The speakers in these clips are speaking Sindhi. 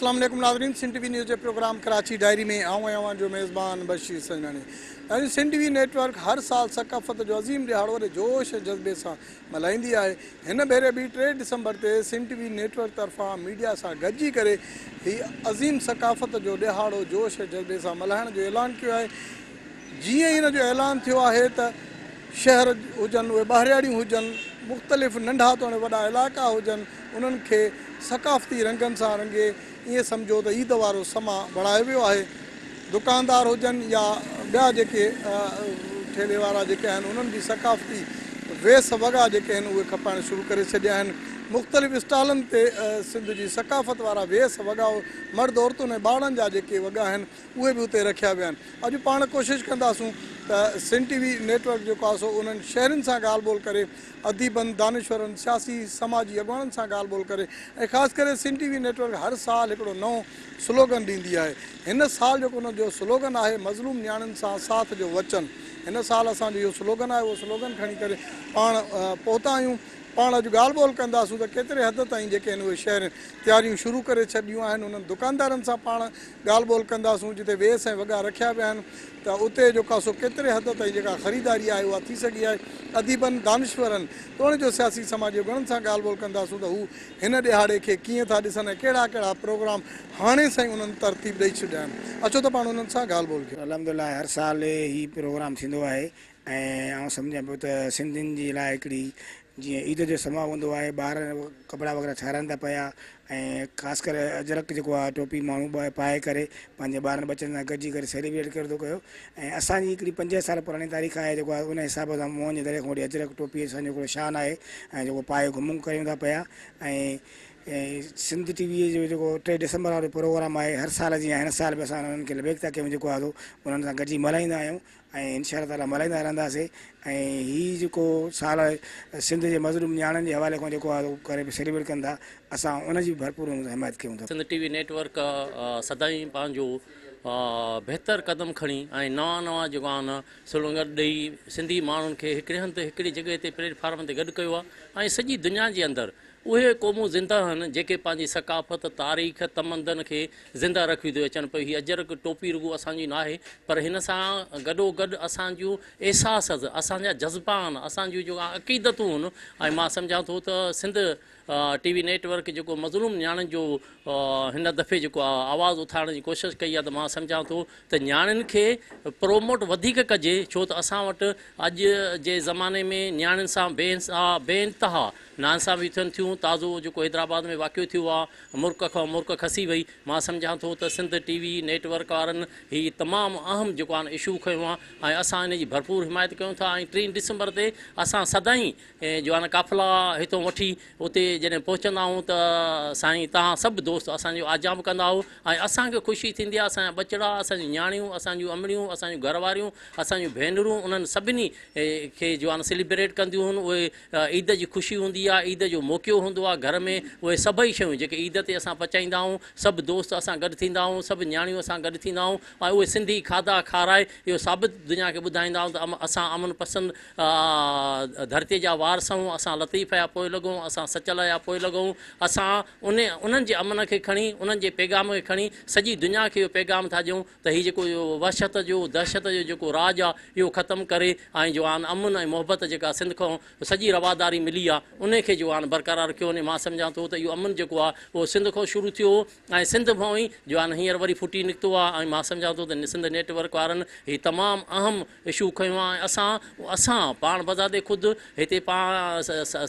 السلام عليڪم ناظرين سنڌ ٽي وي نيوز جي پروگرام ڪراچي ڊائري ۾ آئون ۽ اوهان جو ميزبان بشير سنجراڻي. ناظرين سنڌ ٽي وي نيٽ ورڪ هر سال ثقافت جو عظيم ڏهاڙو وڏي جوش ۽ جذبي سان ملهائيندي آهي. هن ڀيري به 3 ڊسمبر تي سنڌ ٽي وي نيٽ ورڪ طرفان ميڊيا سان گڏجي ڪري هي عظيم ثقافت جو ڏهاڙو جوش ۽ جذبي سان ملهائڻ جو اعلان ڪيو آهي. جيئن ئي ان جو اعلان ٿيو آهي ته شهر هجن اهي ٻاهرياڙيون هجن مختلف ننڍا توڻي وڏا علائقا هجن انهن کي ثقافتي رنگن سان رنگي ائين سمجهو ته عيد وارو سما بڻايو ويو آهي. دڪاندار هجن يا ٻيا جيڪي ٺيلهي وارا جيڪي آهن انهن به ثقافتي ويس وڳا جيڪي آهن اهي کپائڻ شروع ڪري ڇڏيا آهن. مختلف اسٽالن تي سنڌ جي ثقافت وارا ويس وڳا مرد عورتن ۽ ٻارڙن جا جيڪي وڳا آهن اهي به اتي رکيا ويا آهن. اڄ پاڻ ڪوشش ڪنداسون ته سنڌ ٽي وي نيٽ ورڪ جيڪو آهي سو انهن شهرين سان ڳالهه ٻولهه ڪري اديبن، دانشورن، سياسي سماجي اڳواڻن سان ڳالهه ٻولهه ڪري ۽ خاص ڪري سنڌ ٽي وي نيٽ ورڪ هر سال هڪڙو نئون سلوگن ڏيندي آهي. هن سال جيڪو ان جو سلوگن آهي مظلوم نياڻين سان ساٿ جو وچن. هن سال اسان جو اهو سلوگن آهي اهو سلوگن کڻي ڪري پاڻ پهتا آهيون. پاڻ اڄ ڳالهه ٻولهه ڪنداسون ته ڪيتري حد تائين جيڪي آهن اهي شهرين تياريون شروع ڪري ڇڏيون آهن انهن دڪاندارن سان پاڻ ڳالهه ٻولهه ڪنداسون جتي ويس ۽ وڳا رکيا ويا آهن ته اتي جيڪو آهي سو ڪيتري حد تائين جيڪا خريداري آهي اها ٿي سگهي آهي اديبن دانشورن توڻي جو سياسي سماجي اڳواڻن سان ڳالهه ٻولهه ڪنداسون ته هو هن ڏهاڙي کي ڪيئن ٿا ڏسن ۽ ڪهڙا ڪهڙا پروگرام هاڻي سائين انهن ترتيب ڏئي ڇڏيا آهن اچو ته پاڻ انهن سان ڳالهه ٻولهه ڪيون. الحمدلله هر سال هي پروگرام ٿيندو آهي ۽ آئون سمجهان پيو ته سنڌين جي لاء هڪڙي جيئن عيد جو سماء هوندو آهي ٻار ڪپڙا وغيره ٺاهرائن ٿا پيا ۽ خاص ڪري اجرڪ جيڪو آهي ٽوپي ماڻهو پائي ڪري پنهنجي ٻارن ٻچن سان گڏجي ڪري سيليبريٽ ڪري ٿو ڪيو ۽ اسان جي هڪڙي 50 سال پراڻي تاريخ آهي جيڪو آهي ان حساب سان موهن جي دڙي کان وٺي اجرڪ ٽوپي اسان جو هڪڙو شان آهي ۽ جيڪو پائي گهمون ڪريون ٿا پيا ۽ سنڌ ٽي وي جو جيڪو 3 ڊسمبر وارو پروگرام آهي هر سال جيان هن سال به اسان انهن کي لبيڪ ٿا ڪيون جيڪو آهي سو انهن سان گڏجي ملهائيندا آهيون ۽ انشاء الله تعالي ملهائيندا رهنداسين ۽ هي جيڪو سال سنڌ جي مظلوم نياڻين جي حوالي کان جيڪو آهي ڪري سيليبريٽ ڪن ٿا اسان ان جي به ڀرپور حمايت ڪيون ٿا. سنڌ ٽي وي نيٽ ورڪ سدائين پنهنجو بهتر قدم کڻي ۽ نوان نوان جيڪو آهن سلونگر ڏئي سنڌي ماڻهن کي هڪڙي هنڌ هڪڙي جڳهه تي پليٽ فارم تي گڏ ڪيو آهي ۽ سڄي دنيا جي اندر اهي قومون زنده آهن جيڪي پنهنجي ثقافت، تاريخ، تمدن کي زنده رکينديون اچن پيون. هي اجرڪ ٽوپي رڳو اسان جي ناهي پر هن سان گڏوگڏ اسان جون احساس، اسان جا جذبا آهن، اسان جون جيڪا عقيدتون آهن ۽ مان سمجهان ٿو ته سنڌ ٽي وي نيٽ ورڪ جيڪو مظلوم نياڻين جو هن دفعي جيڪو آواز اٿارڻ جي ڪوشش ڪئي آهي ته مان سمجهان ٿو ته نياڻين کي پروموٽ وڌيڪ ڪجي ڇو ته اسان وٽ اڄ جي زماني ۾ نياڻين سان بي انتها ناانصافيون ٿين ٿيون، تازو جيڪو حيدرآباد ۾ واقعو ٿيو آ مرڪ کان مرڪ کسي وئي، مان سمجهان ٿو ته سنڌ ٽي وي نيٽ ورڪ وارن هي تمام اهم جيڪو آ نه اشو کنيو آ ۽ اسان ان جي ڀرپور حمايت ڪيون ٿا ۽ 3 ڊسمبر تي اسان سدائين جو آ نه قافلا هتون وٺي اتي جڏهن پهچندا آهيون ته سائين توهان سڀ دوست اسان جو آجيان به ڪندا آهيو ۽ اسان کي خوشي ٿيندي آ اسان جا ٻچڙا اسان جون نياڻيون اسان جون امڙيون اسان جون گهر واريون اسان جون ڀينرون انهن سڀني کي جو آ نه سيليبريٽ ڪنديون هن اهي عيد جي خوشي هوندي آهي، عيد جو موقعو هوندو آهي، گهر ۾ اهي سڀئي شيون جيڪي عيد تي اسان پچائيندا آهيون، سڀ دوست اسان گڏ ٿيندا آهيون، سڀ نياڻيون اسان گڏ ٿيندا آهيون ۽ اهي سنڌي کاڌا کارائي اهو ثابت دنيا کي ٻڌائيندا آهيون ته اسان امن پسند ڌرتي جا وارث آهيون، اسان لطيف جا پوئلڳ آهيون، اسان سچل جا پوئلڳ آهيون، اسان انهن جي امن کي کڻي، انهن جي پيغام کي کڻي سڄي دنيا کي اهو پيغام ٿا ڏيون ته هي جيڪو وحشت جو دهشت جو جيڪو راڄ آ اهو ختم ڪري ۽ جو آن امن ۽ محبت جيڪا سنڌ کان سڄي رواداري ملي آ انهي کي جو آن برقرار رکيو وڃي مان سمجهان ٿو ته اهو امن جيڪو آ اهو سنڌ کان شروع ٿيو هو ۽ سنڌ مان ئي جو آن هينئر وري ڦٽي نڪتو آ ۽ مان سمجهان ٿو ته سنڌ نيٽ ورڪ وارن هي تمام اهم اشو کنيو آ ۽ اسان اسان پاڻ بذات خود هتي پاڻ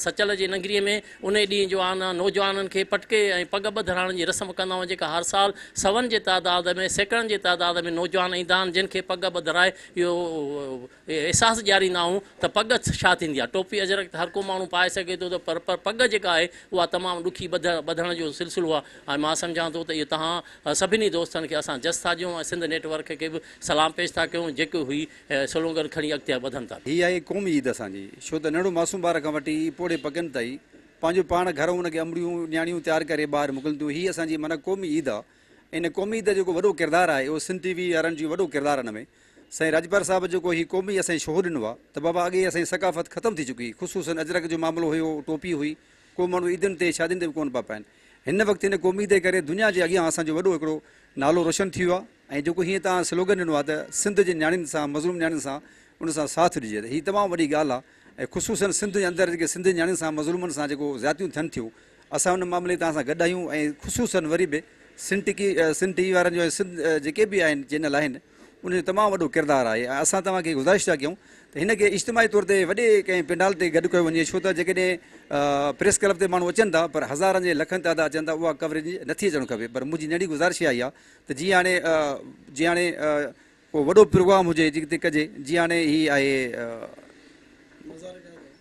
سچل جي ننگري ۾ انهي ڏينهن جو آن نوجوانن کي پٽڪي ۽ پڳ ٻڌرائڻ جي رسم ڪندا آهيون جيڪا هر سال سون جي تعداد ۾ سيڪڙن جي تعداد ۾ نوجوان ايندا آهن جن کي پڳ ٻڌرائي اهو احساس ڏياريندا آهيون ته پڳ ڇا ٿيندي آهي ٽوپي اجرڪ ته هر ڪو ماڻهو پائي سگهي ٿو ته پر پر پڳ جيڪا آهي اها تمام ڏکي ٻڌڻ جو سلسلو آهي ۽ مان سمجهان ٿو ته اهو توهان سڀني دوستن کي اسان جس ٿا ڏيون ۽ سنڌ نيٽ ورڪ کي به سلام پيش ٿا ڪيون جيڪو هي سلونگر کڻي اڳتي وڌن ٿا. هي آهي قومي عيد اسان جي، ڇو ته ننڍڙو معصوم ٻار کان وٺي پوڙهي پڪن تائين پنهنجو پاڻ گهرئون ان کي امڙيون نياڻيون تيار ڪري ٻاهر موڪلين ٿيون، هي اسان جي معنيٰ قومي عيد آ. ان قومي عيد جو جيڪو وڏو ڪردار آهي اهو سنڌ ٽي وي وارن جو وڏو ڪردار ان ۾ سائين راڄپر صاحب جيڪو هي قومي اسان کي شعور ڏنو آ ته بابا اڳي اسان جي ثقافت ختم ٿي چڪي هئي خصوصن اجرڪ جو معاملو هيو ٽوپي هئي ڪو ماڻهو عيدن تي شادين تي به ڪونه پيا پائن. هن وقت هن قومي عيد جي ڪري دنيا جي اڳيان اسان جو وڏو هڪڙو نالو روشن ٿي ويو آهي ۽ جيڪو هيئن توهان سلوگن ڏنو آهي ته سنڌ جي نياڻين سان مظلوم نياڻين سان ان سان ساٿ ڏجي ته هي تمام وڏي ڳالهه آهي ۽ خصوصن سنڌ جي اندر جيڪي سنڌ جي نياڻين سان مظلومن سان جيڪو زيادتيون ٿين ٿيون اسان ان معاملي توهان سان گڏ آهيون ۽ خصوصن وري به سنڌ ٽي سنڌ ٽي وي وارن جو ۽ سنڌ جيڪي به آهن چينل آهن ان جو تمام وڏو ڪردار آهي ۽ اسان توهان کي گذارش ٿا ڪيون ته هن کي اجتماعي طور تي وڏي ڪنهن پنڊال تي گڏ ڪيو وڃي ڇو ته جيڪڏهن پريس ڪلب تي ماڻهو اچن ٿا پر هزارن جي لکن تعداد اچن ٿا اها ڪوريج نٿي اچڻ کپي پر منهنجي ننڍي گذارش اها ئي آهي ته جيئن هاڻي جيئن هاڻي ڪو وڏو پروگرام هجي جتي ڪجي جيئن هاڻي هي آهي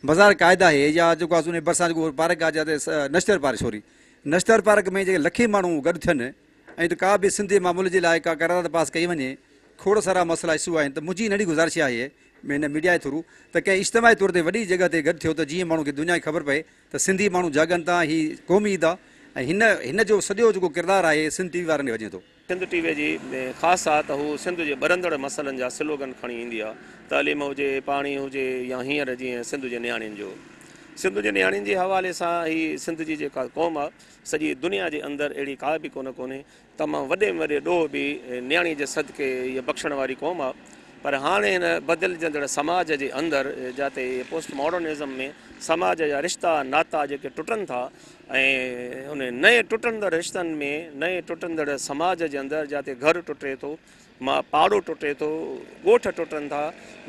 مزار قائد آهي يا جيڪو آهي ان ڀرسان جيڪو پارڪ آهي جتي نشتر پارڪ سوري نشتر پارڪ ۾ جيڪي لکين ماڻهو گڏ ٿين ۽ ته ڪا به سنڌ جي معاملي جي لاء ڪا قرارداد پاس ڪئي وڃي، کوڙ سارا مسئلا اشو آهن ته منهنجي ننڍي گذارش آهي هن ميڊيا جي ٿرو ته ڪنهن اجتماعي طور تي وڏي جڳهه تي گڏ ٿيو ته جيئن ماڻهن کي دنيا کي خبر پئي ته سنڌي ماڻهو جاڳن ٿا هي قومي عيد آهي ۽ هن هن جو سڄو جيڪو ڪردار آهي سنڌ ٽي وي وارن ڏي وڃي ٿو. سنڌ ٽي وي جي خاص آ ته هو سنڌ جي ٻرندڙ مسئلن جا سلوگن کڻي ايندي آ، تعليم هجي، پاڻي هجي يا هينئر جيئن سنڌ جي نياڻين جو. سنڌ جي نياڻين جي حوالي سان هي سنڌ جي جيڪا قوم آ سڄي دنيا جي اندر اهڙي ڪا به ڪونه ڪونهي. تمام وڏي ۾ وڏي ڏوهه به نياڻي جي صدقي هيء بخشڻ واري قوم آ. پر هاڻي هن بدلجندڙ سماج جي اندر جاتي پوسٽ ماڊرنزم ۾ سماج جا رشتا ناتا جيڪي ٽٽن ٿا ۽ ان نئين ٽٽندڙ رشتن ۾ نئين ٽٽندڙ سماج جي اندر جاتي گهر ٽٽي ٿو، ما پاڙو ٽٽي ٿو، ڳوٺ ٽٽن ٿا،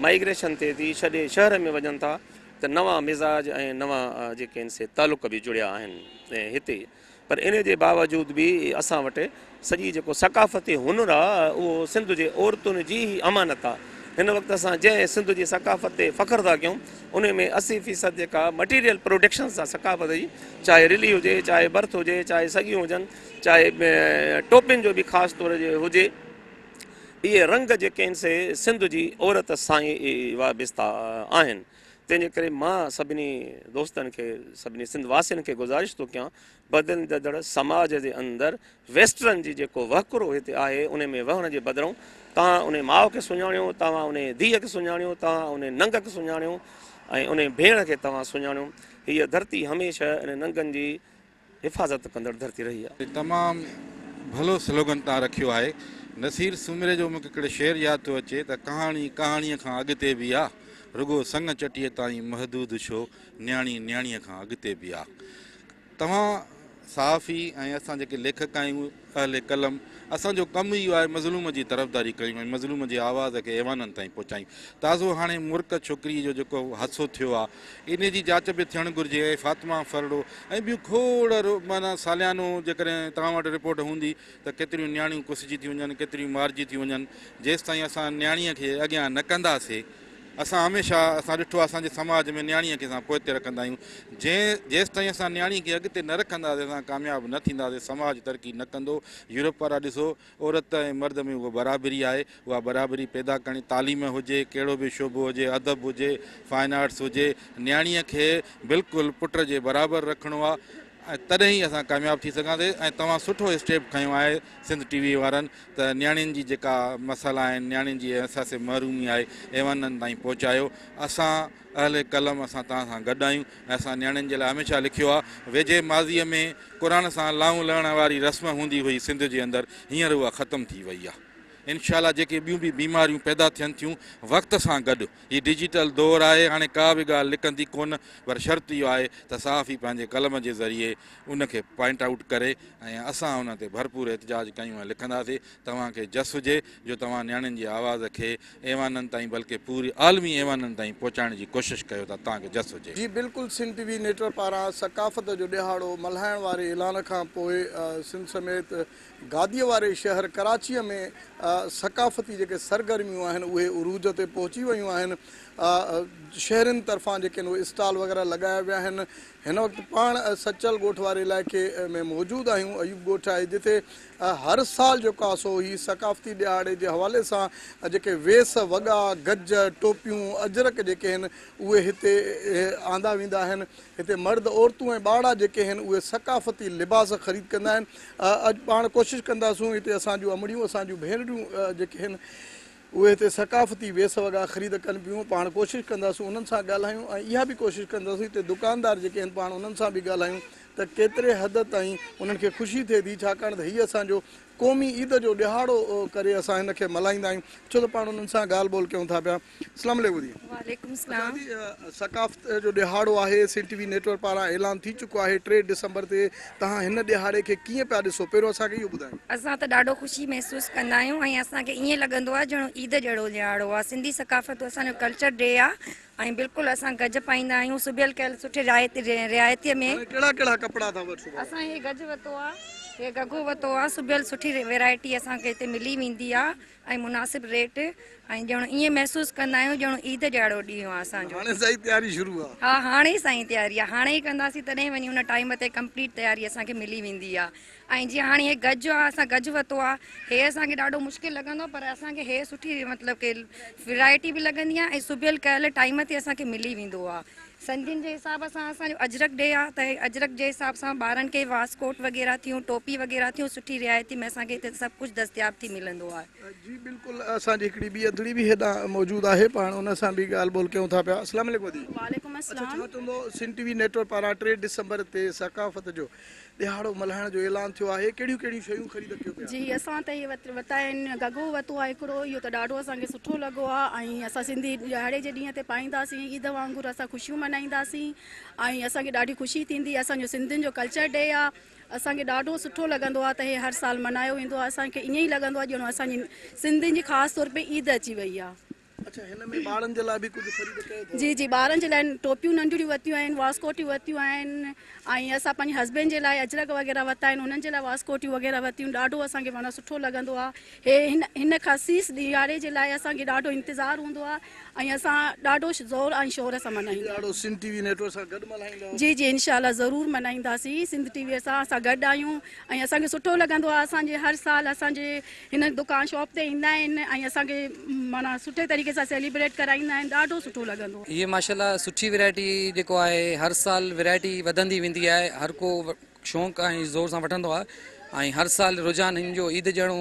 مائگريشن ٿئي ٿي، ڇڏي شهر ۾ وڃن ٿا ته نوان مزاج ۽ نوان جيڪي آهن سي تعلق به جڙيا آهن هتي پر ان جي باوجود به اسان وٽ سڄي جيڪو ثقافتي هنر آ اهو سنڌ جي عورتن جي ئي امانت آ. هن وقت اسان جنهن سنڌ جي ثقافت تي فخر ٿا ڪيون ان ۾ 80% جيڪا مٽيريل پروڊڪشنس آ ثقافت جي چاهي رلي هجي چاهي برٿ هجي چاهي سڳيون هجن چاهي ٽوپين جو به خاص طور جي هجي اهي رنگ جيڪي آهن سي سنڌ جي عورت سان ئي وابسته آهن تنهن جي ڪري مان سڀني دوستن کي سڀني سنڌ واسين کي گذارش ٿو ڪيان بدلجندڙ سماج جي اندر ويسٽرن جي جيڪو وهڪرو هتي آهي ان ۾ وهڻ جي بدران توهان ان ماء کي سڃاڻيو توهان ان ڌيء کي سڃاڻيو توهان ان ننگ کي سڃاڻيو ۽ ان ڀيڻ کي توهان سڃاڻيو هيء ڌرتي هميشه ان ننگن جي حفاظت ڪندڙ ڌرتي رهي آهي. تمام ڀلو سلوگن تان رکيو آهي. نصير سومري جو مونکي هڪڙو شعر ياد ٿو اچي ته ڪهاڻي ڪهاڻيء کان اڳتي به آ، رڳو سڱ چٽيء تائين محدود ڇو، نياڻي نياڻيء کان اڳتي به آ. توهان صحافي ۽ اسان جيڪي ليکڪ آهيون، اهل قلم، اسان جو ڪم ئي اهو آهي مظلوم جي طرفداري ڪيون ۽ مظلوم جي آواز کي ايوانن تائين پهچايون. تازو هاڻي مرڪ ڇوڪري جو جيڪو حادثو ٿيو آ، انهي جي جاچ به ٿيڻ گهرجي ۽ فاطمه ڦرڙو ۽ ٻيون کوڙ معنيٰ ساليانو جيڪڏهن توهان وٽ رپورٽ هوندي ته ڪيتريون نياڻيون ڪسجي ٿيون وڃن ڪيتريون مارجي ٿيون وڃن جيستائين اسان نياڻيء کي اڳيان نه ڪنداسي اسان هميشه اسان ڏٺو آهي اسان جي سماج ۾ نياڻيء کي اسان پوئتي رکندا آهيون جنهن جيستائين اسان نياڻي کي اڳتي نه رکنداسي اسان ڪامياب نه ٿينداسي سماج ترقي نه ڪندو يورپ وارا ڏسو عورت ۽ مرد ۾ اها برابري آهي، اها برابري پيدا ڪرڻي تعليم هجي، ڪهڙو به شعبو هجي، ادب هجي، فائن آرٽس هجي، نياڻيء کي بلڪل پٽ جي برابر رکڻو آهي ۽ تڏهن ئي اسان ڪامياب ٿي سگهنداسين ۽ توهان سٺو اسٽيپ کنيو آهي سنڌ ٽي وي وارن ته نياڻين جي جيڪا مسئلا آهن، نياڻين جي احساس محرومي آهي ايوانن تائين پهچايو، اسان اهل قلم اسان توهان سان گڏ آهيون ۽ اسان نياڻين جي لاء هميشه لکيو آهي، ويجهي ماضيء ۾ قرآن سان لائون لهڻ واري رسم هوندي هئي سنڌ جي اندر هينئر اها ختم ٿي وئي آهي انشاء الله جيڪي ٻيون به بيماريون پيدا ٿين ٿيون وقت سان گڏ هي ڊجيٽل دور آهي هاڻي ڪا به ڳالهه لڪندي ڪونه پر شرط اهو آهي ته صحافي پنهنجي قلم جي ذريعي ان کي پوائنٽ آئوٽ ڪري ۽ اسان ان تي ڀرپور احتجاج ڪيون ۽ لکنداسي توهان کي جس هجي جو توهان نياڻين جي آواز کي ايوانن تائين بلڪه پوري عالمي ايوانن تائين پهچائڻ جي ڪوشش ڪيو ٿا توهان کي جس هجي. جي بلڪل سنڌ ٽي وي نيٽورڪ پاران ثقافت جو ڏهاڙو ملهائڻ واري اعلان کان پوء سنڌ سميت گاديء واري شهر ڪراچيء ۾ ثقافتي جيڪي سرگرميون آهن اهي عروج تي پهچي ويون آهن شهرين طرفان جيڪي آهن اهي اسٽال وغيره لڳايا ويا آهن هن وقت پاڻ سچل ڳوٺ واري علائقي ۾ موجود آهيون ايوب ڳوٺ آهي جتي هر سال جيڪو آهي سو هي ثقافتي ڏهاڙي جي حوالي سان جيڪي ويس وڳا گج ٽوپيون اجرڪ جيڪي آهن اهي هتي آندا ويندا آهن هتي مرد عورتون ۽ ٻارڙا جيڪي آهن اهي ثقافتي لباس خريد ڪندا آهن اڄ پاڻ ڪوشش ڪنداسون هتي اسان جون امڙيون اسان جون ڀينريون جيڪي آهن اهي هتي ثقافتي ويس وڳا خريد ڪن پيون، پاڻ ڪوشش ڪنداسون انهن سان ڳالهايون ۽ اها به ڪوشش ڪنداسون هتي دڪاندار جيڪي آهن پاڻ انهن سان به ڳالهايون ته ڪيتري حد تائين انهن کي خوشي ٿئي ٿي ڇاڪاڻ ته هي اسان جو قومي عيد جو ڏهاڙو ڪري اسان هن کي ملهائيندا آهيون ڇو ته پاڻ انهن سان ڳالهه ٻولهه ڪيون ٿا پيا. اسلام عليڪم the. وعليڪم السلام. اچا the ثقافت جو ڏهاڙو آهي سنڌ ٽي وي نيٽ ورڪ پاران اعلان ٿي چڪو آهي 3 ڊسمبر تي توهان هن ڏهاڙي کي ڪيئن پيا ڏسو پهريون اسان کي اهو ٻڌايو. اسان ته ڏاڍو خوشي محسوس ڪندا آهيون ۽ اسان کي ائين لڳندو آهي ڄڻ عيد جهڙو ڏهاڙو آهي سنڌي ثقافت اسان جو ڪلچر ڊي آهي ۽ بلڪل اسان گج پائيندا آهيون سبيل ڪيل سٺي رعايتي رعايتي ۾. هاڻي ڪهڙا ڪهڙا ڪپڙا ٿا وٺو. اسان هي گج ورتو آ هي گگو ورتو آ سبيل سٺي ويرائٽي اسان کي هتي ملي ويندي آ ۽ مناسب ريٽ ۽ ڄڻ ائين محسوس ڪندا آهيون ڄڻ عيد جهڙو ڏينهن آ اسان جو. هاڻي سائين تياري شروع آ. ها هاڻي سائين تياري آ هاڻي ئي ڪنداسين تڏهن وڃي ان ٽائيم تي ڪمپليٽ تياري اسان کي ملي ويندي آ ۽ جيئن هاڻي هي گج آ اسان گج ورتو آ هي اسان کي ڏاڍو مشڪل لڳندو پر اسان کي هي سٺي مطلب ڪي ورائٽي به لڳندي آ ۽ سبيل ڪيل ٽائيم تي اسان کي ملي ويندو آ سنڌين جي حساب سان اسان جو اجرڪ ڊي آ ته اجرڪ جي حساب سان ٻارن کي واسڪوٽ وغيره ٿيون ٽوپي وغيره ٿيون سٺي رعايتي ۾ اسان کي هتي سڀ ڪجهه دستياب ٿي ملندو آ. جي بلڪل اسان جي هڪڙي ٻي ادڙي به هيڏانهن موجود آهي پاڻ ان سان به ڳالهه ٻولهه ڪيون ٿا پيا اسلام عليڪم ادي. وعليڪم اڇا السلام. ڇا چوندو سنڌ ٽي وي نيٽ ورڪ پاران 3 ڊسمبر تي ثقافت جو ڏهاڙو ملهائڻ جو اعلان ٿيو آهي، ڪهڙيون ڪهڙيون شيون خريد ڪيو پيا؟ جي اسان ته هي ورتا آهن گگو ورتو آهي هڪڙو اهو ته ڏاڍو اسان کي سٺو لڳو آهي ۽ اسان سنڌي ڏهاڙي جي ڏينهن تي پائينداسين عيد وانگر اسان خوشيون ملهائينداسين ۽ اسان کي ڏاڍي خوشي ٿيندي اسان جو سنڌين جو ڪلچر ڊي آهي اسان کي ڏاڍو سٺو لڳندو آهي ته هي هر سال ملهايو ويندو آهي اسان کي ائين ئي لڳندو آهي ڄڻ اسان جي سنڌين جي خاص طور پي عيد اچي وئي آهي. اڇا هن ۾ ٻارن جي لاء به ڪجهه خريد ڪيو اٿو؟ جي جي ٻارن جي لاء ٽوپيون ننڍڙيون ورتيون آهن واسڪوٽيون ورتيون آهن ۽ اسان پنهنجي هسبينڊ جي لاء اجرڪ وغيره ورتا آهن انهن جي لاء واسڪوٽيون وغيره ورتيون ڏاڍو اسان کي معنيٰ سٺو لڳندو آهي هي هن هن خصيص ڏيهاڙي جي لاء اسان کي ڏاڍو انتظار هوندو آهي ۽ اسان ڏاڍو زور ۽ شور سان ملهائيندا ڏهاڙو سنڌ ٽي وي نيٽ ورڪ سان گڏ ملهائيندا؟ جي جي انشاء الله ضرور ملهائينداسين سنڌ ٽي وي سان اسان گڏ آهيون ۽ اسان کي سٺو لڳندو آهي اسان جي هر سال اسان جي هن دڪان شاپ تي ايندا آهن ۽ اسان کي معنيٰ سٺي طريقي سان سيليبريٽ ڪرائيندا آهن ڏاڍو سٺو لڳندو. هي ماشاءالله سٺي ورائٽي جيڪو آهي هر سال ورائٽي وڌندي ويندي آهي هر ڪو شوق ۽ زور سان وٺندو آهي ۽ هر سال رجحان هن جو عيد جهڙو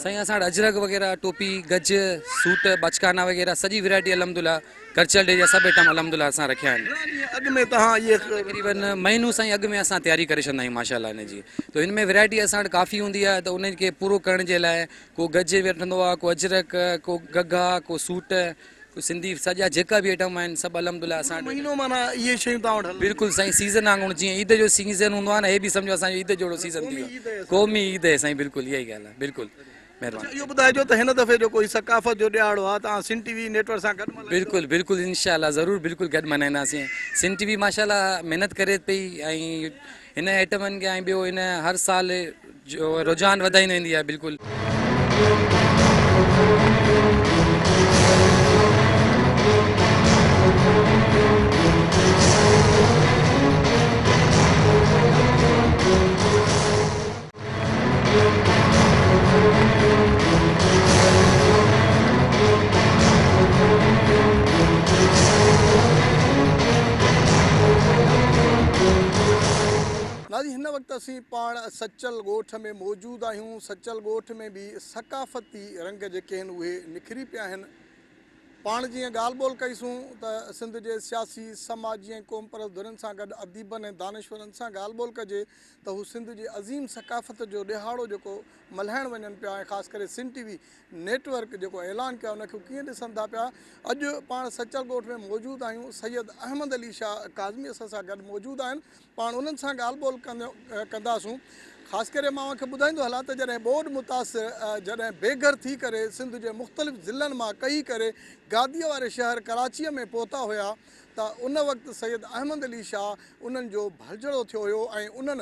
سائين اسان وٽ اجرڪ وغيره ٽوپي گج سوٽ بچڪانا وغيره سڄي ورائٽي الحمدلله ڪلچر ڊي جا سڀ ائٽم الحمدلله اسان رکيا آهن. گهڻا ڏينهن اڳ ۾ توهان اهي. تقريبن مهينو سائين اڳ ۾ اسان تياري ڪري ڇڏندا آهيون ماشاءالله ان جي ته ان ۾ ورائٽي اسان وٽ ڪافي هوندي آهي ته ان کي پورو ڪرڻ جي لاء ڪو گج وٺندو آهي ڪو اجرڪ ڪو گگها ڪو سوٽ ڪو سنڌي سڄا جيڪا به ائٽم آهن سڀ الحمدلله اسان وٽ. مهينو معنيٰ اهي شيون توهان وٽ هلنديون. بلڪل سائين سيزن وانگر جيئن عيد جو سيزن هوندو آهي نه هي به سمجهو اسان جو عيد جهڙو سيزن ٿي ويو قومي عيد آهي سائين بلڪل اها ئي ڳالهه آهي بلڪل. اڇا اهو ٻڌائجو ته هن دفعي جو ڪوئي ثقافت جو ڏهاڙو آهي توهان سنڌ ٽي وي نيٽ ورڪ سان گڏ ملهائيندو؟ بلڪل بلڪل انشاء الله ضرور بلڪل گڏ ملهائينداسين سنڌ ٽي وي ماشاء الله محنت ڪري پئي ۽ هن ائٽمن کي ۽ ٻيو هن هر سال جو رجحان وڌائيندي ويندي آهي بلڪل. ناظرين هن وقت اسين پاڻ سچل ڳوٺ ۾ موجود آهيون سچل ڳوٺ ۾ به ثقافتي رنگ جيڪي آهن اهي نکري پيا آهن پاڻ جيئن ڳالهه ٻولهه ڪئي سون ته سنڌ جي سياسي سماجي ۽ قومپرست ڌرين سان گڏ اديبن ۽ دانشورن سان ڳالهه ٻولهه ڪجي ته هو سنڌ جي عظيم ثقافت جو ڏهاڙو جيڪو ملهائڻ وڃن پيا ۽ خاص ڪري سنڌ ٽي وي نيٽ ورڪ جيڪو اعلان ڪيو آهي ان کي هو ڪيئن ڏسن ٿا پيا. اڄ پاڻ سچل ڳوٺ ۾ موجود آهيون سيد احمد علي شاهه ڪاظمي اسان سان گڏ موجود آهن پاڻ انهن سان ڳالهه ٻولهه ڪنداسون خاص ڪري مان اوهان کي ٻڌائيندو هلان ته جڏهن ٻوڏ متاثر جڏهن بي گهر ٿي ڪري سنڌ جي مختلف ضلعن مان ڪهي ڪري گاديء واري شهر ڪراچيء ۾ پهتا هيا ته ان وقت سيد احمد علي شاهه انهن جو ڀلجڙو ٿيو هيو ۽ انهن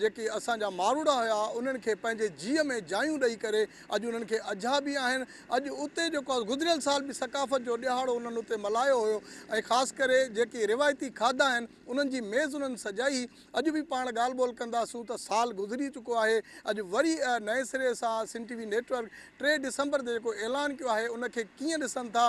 جيڪي اسان جا ماروئڙا هيا انهن کي پنهنجي جيء ۾ جايون ڏئي ڪري اڄ انهن کي اجها به آهن اڄ اتي جيڪو آهي گذريل سال به ثقافت جو ڏهاڙو انهن اتي ملهايو هيو ۽ خاص ڪري جيڪي روايتي کاڌا آهن انهن جي ميز انهن سجائي اڄ به پاڻ ڳالهه ٻولهه ڪنداسون ته سال گذري چڪو آهي اڄ وري نئين سري سان Sindh T V network 3 December تي جيڪو اعلان ڪيو آهي ان کي ڪيئن ڏسن ٿا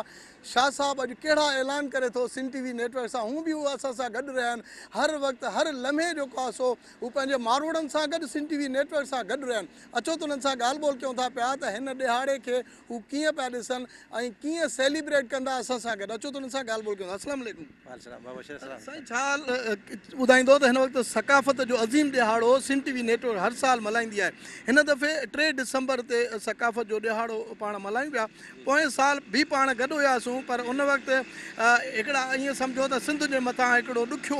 شاهه صاحب اڄ ڪهڙا اعلان ڪري ٿو سنڌ ٽي وي. نيٽ ورڪ سان هون به هو اسان سان گڏ رهيا آهن هر وقت هر لمحي جيڪو آهي سو هو پنهنجي ماروئڙن سان گڏ سنڌ ٽي وي نيٽ ورڪ سان گڏ رهيا آهن اچو ته انهن سان ڳالهه ٻولهه ڪيون ٿا پيا ته هن ڏهاڙي کي هو ڪيئن پيا ڏسن ۽ ڪيئن سيليبريٽ ڪندا اسان سان گڏ اچو ته انهن سان ڳالهه ٻولهه ڪيون ٿا السلام عليڪم. وعليڪم السلام بابا شير السلام. سائين ڇا ٻڌائيندو ته هن وقت ثقافت جو عظيم ڏهاڙو سنڌ ٽي وي نيٽ ورڪ هر سال ملهائيندي آهي هن دفعي 3 ڊسمبر تي ثقافت جو ڏهاڙو پاڻ ملهايون پيا پوئين سال به پاڻ گڏ هياسون پر ان وقت هڪڙا ائين سمجهو ته سنڌ جي مٿان هڪڙو ڏکيو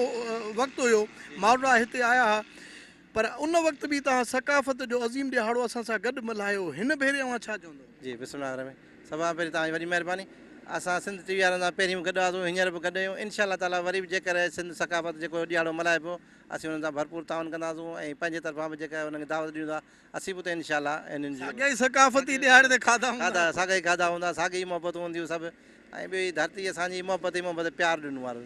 وقت هيو ماروئڙا هتي آيا ها پر ان وقت به توهان ثقافت جو عظيم ڏهاڙو اسان سان گڏ ملهايو هن ڀيري اوهان ڇا چوندؤ؟ جي بسم الله الرحمن الرحيم سڀ کان پهرين توهان جي وڏي مهرباني اسان سنڌ ٽي وي وارن سان پهرين به گڏ هئاسون هينئر به گڏ آهيون انشاء الله تعالي وري به جيڪر سنڌ ثقافت جيڪو ڏهاڙو ملهائبو اسين انهن سان ڀرپور تعاون ڪنداسون ۽ پنهنجي طرفان به جيڪا انهن کي دعوت ڏيون ٿا اسين به اتي انشاء الله انهن جون ساڳيا ئي ثقافتي ڏهاڙي تي کاڌا هوندا. کاڌا ساڳيا ئي کاڌا هوندا ساڳي ئي محبتون هونديون سڀ ۽ ٻيو هي ڌرتي اسان جي محبت ئي محبت پيار ڏنو وارو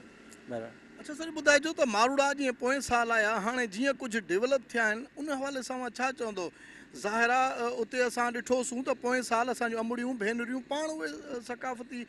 مهرباني. اڇا سر ٻڌائجو ته ماروئڙا جيئن پوئين سال آيا هاڻي جيئن ڪجهه ڊولپ ٿيا آهن ان حوالي سان اوهان ڇا چوندو ظاهر آ اتي اسان ڏٺوسون ته پوئين سال اسان جون امڙيون ڀينريون پاڻ اهي ثقافتي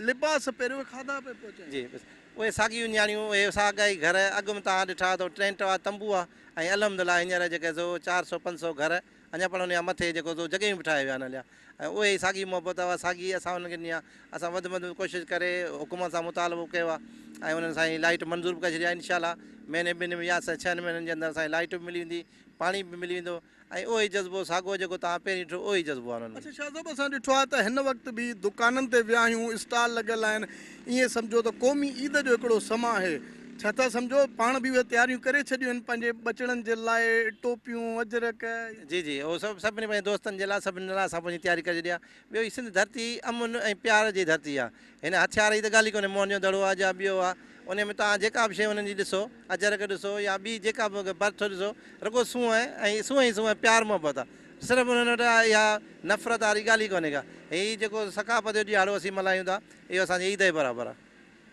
لباس پهري اهي کاڌا پئي پهچائين. جي بس اهي ساڳيون نياڻيون اهي ساڳا ئي گهر اڳ ۾ توهان ڏٺا ته ٽينٽ هئا تنبو هئا ۽ الحمد لله هينئر جيڪي سو چار سو پنج سو گهر اڃا پڻ ان جا مٿي جيڪو سو جڳهيون به ٺاهي ويا آهن هليا ۽ اهي ئي ساڳي محبت اها ساڳي اسان انهن کي ڏني آهي اسان وڌ ۾ وڌ ڪوشش ڪري حڪومت سان مطالبو ڪيو آهي ۽ انهن سان لائيٽ منظور به ڪري ڇڏي آهي انشاء الله مهيني ٻن ۾ يا ڇهن مهينن جي اندر اسان کي لائيٽ به ملي ويندي پاڻي به ملي ويندو ۽ اهو ئي جذبو ساڳو جيڪو توهان پهرين ڏٺو اهو ئي جذبو آهي انهن ۾. اڇا شاهه صاحب اسان ڏٺو آهي ته هن وقت به دڪانن تي ويا آهيون اسٽال لڳل آهن ائين سمجهو ته قومي عيد جو هڪڙو سما آهي ڇا ٿا سمجهو پاڻ به اهي تياريون ڪري ڇڏيون آهن پنهنجي ٻچڙن جي لاء ٽوپيون اجرڪ. جي جي اهو سڀ سڀني پنهنجي دوستن جي لاء سڀني لاء اسان پنهنجي تياري ڪري ڇڏي آهي ٻيو هي سنڌ ڌرتي امن ۽ پيار جي ڌرتي آهي هن هٿيار جي ته ڳالهه ئي ڪونهي موهن جو دڙو آهي يا ٻيو آهي انهي ۾ توهان جيڪا به شيء انهن جي ڏسو اجرڪ ڏسو يا ٻي جيڪا به برٿ ڏسو رڳو سونهن ۽ سونهن ئي سونهن پيار محبت آهي صرف انهن وٽ اها نفرت واري ڳالهه ئي ڪونهي ڪا هي جيڪو ثقافت جو ڏهاڙو اسين ملهايون ٿا اهو اسان جي عيد جي برابر آهي.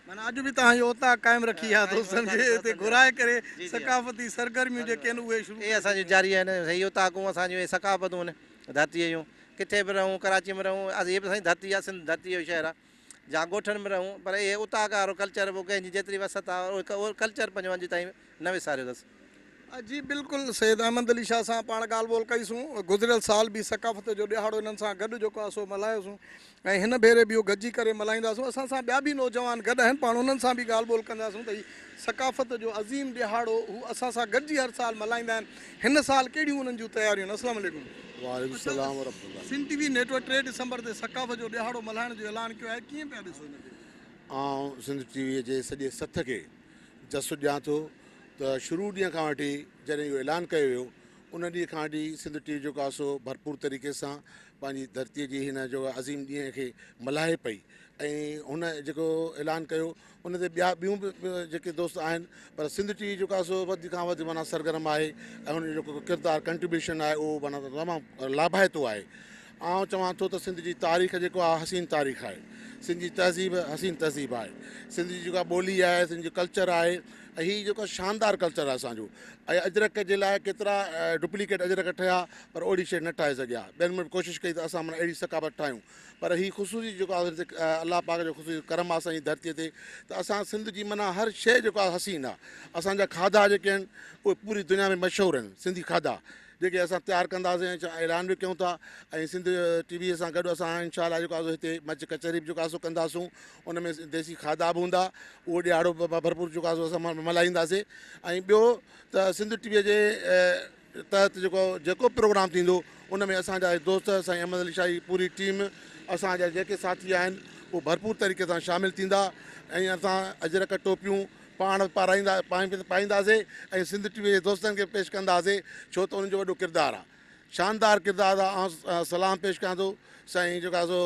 معنيٰ اڄ به توهان اهو اوطاق قائم رکي آهي دوستن کي هتي گهرائي ڪري ثقافتي سرگرميون جيڪي آهن اهي شروع اهي اسان جون جاري آهن هي اوطاقون اسان جون اهي ثقافتون آهن ڌرتيء جون ڪٿي به رهون ڪراچي ۾ رهون هي به اسان جي ڌرتي آهي سنڌ ڌرتيء جو شهر آهي يا ڳوٺن ۾ رهون پر اهي اوطاق وارو ڪلچر پوء ڪنهن جي جيتري وسعت آهي اهو ڪلچر پنهنجو اڄ تائين نه وساريو اٿس. جي بلڪل سيد احمد علي شاهه سان پاڻ ڳالهه ٻولهه ڪئي سون گذريل سال به ثقافت جو ڏهاڙو انهن سان گڏ جيڪو آهي سو ملهايوسون ۽ هن ڀيري به اهو گڏجي ڪري ملهائينداسون اسان سان ٻيا به نوجوان گڏ آهن پاڻ انهن سان به ڳالهه ٻولهه ڪنداسون ته هي ثقافت جو عظيم ڏهاڙو هو اسان سان گڏجي هر سال ملهائيندا آهن هن سال ڪهڙيون انهن جون تياريون آهن السلام عليڪم. وعليڪم السلام ورحمة الله. سنڌ ٽي وي نيٽ ورڪ 3 ڊسمبر تي ثقافت جو ڏهاڙو ملهائڻ جو اعلان ڪيو آهي ڪيئن پيا ڏسو ان کي؟ آئون سنڌ ٽي وي جي سڄي سٿ کي جس ڏيان ٿو ته شروع ڏينهن کان وٺي جڏهن اهو اعلان ڪيو ويو ان ڏينهن کان وٺي سنڌ ٽي وي جيڪو آهي سو ڀرپور طريقي سان پنهنجي ڌرتي جي هن جو عظيم ڏينهن کي ملهائي پئي ۽ هن جيڪو اعلان ڪيو ان تي ٻيا ٻيون به جيڪي دوست آهن پر سنڌ ٽي وي جيڪو آهي سو وڌ کان وڌ معنيٰ سرگرم آهي ۽ هن جو جيڪو ڪردار ڪنٽريبيوشن آهي اهو معنيٰ تمام لاڀائتو آهي آئون چوان ٿو ته سنڌ جي تاريخ جيڪو آهي حسين تاريخ آهي سنڌ جي تهذيب حسين تهذيب آهي سنڌ جي جيڪا ٻولي آهي سنڌ جو ڪلچر آهي ۽ هي جيڪو شاندار ڪلچر آهي اسانجو ۽ اجرڪ جي لاء ڪيترا ڊپليڪيٽ اجرڪ ٺهيا پر اهڙي شيء نه ٺاهي سگهيا ٻين ۾ به ڪوشش ڪئي ته اسان معنيٰ اهڙي ثقافت ٺاهيون پر هي خصوصي جيڪو آهي الله پاڪ جو خصوصي ڪرم آهي اسانجي ڌرتي تي ته اسان سنڌ جي معنيٰ هر شيء جيڪو آهي حسين آهي اسانجا کاڌا جيڪي آهن اهي پوري دنيا ۾ مشهور آهن سنڌي کاڌا جيڪي اسان تيار ڪنداسين ۽ اعلان به ڪيون ٿا ۽ سنڌ ٽي وي سان گڏ اسان انشاء الله جيڪو آهي سو هتي مچ ڪچهري به جيڪو آهي سو ڪنداسون ان ۾ ديسي کاڌا به هوندا اهو ڏهاڙو به ڀرپور جيڪو آهي سو اسان ملهائينداسين ۽ ٻيو ته سنڌ ٽي وي جي تحت جيڪو جيڪو پروگرام ٿيندو ان ۾ اسان جا دوست سائين احمد علي شاهي پوري ٽيم اسان جا جيڪي ساٿي آهن اهو ڀرپور طريقي سان شامل ٿيندا ۽ اسان اجرڪ ٽوپيون پاڻ پارائيندا پائينداسين ۽ سنڌ ٽي وي جي دوستن کي پيش ڪنداسين ڇو ته انهن جو وڏو ڪردار آهي شاندار ڪردار آهي آئون سلام پيش ڪيان ٿو سائين جيڪو آهي سو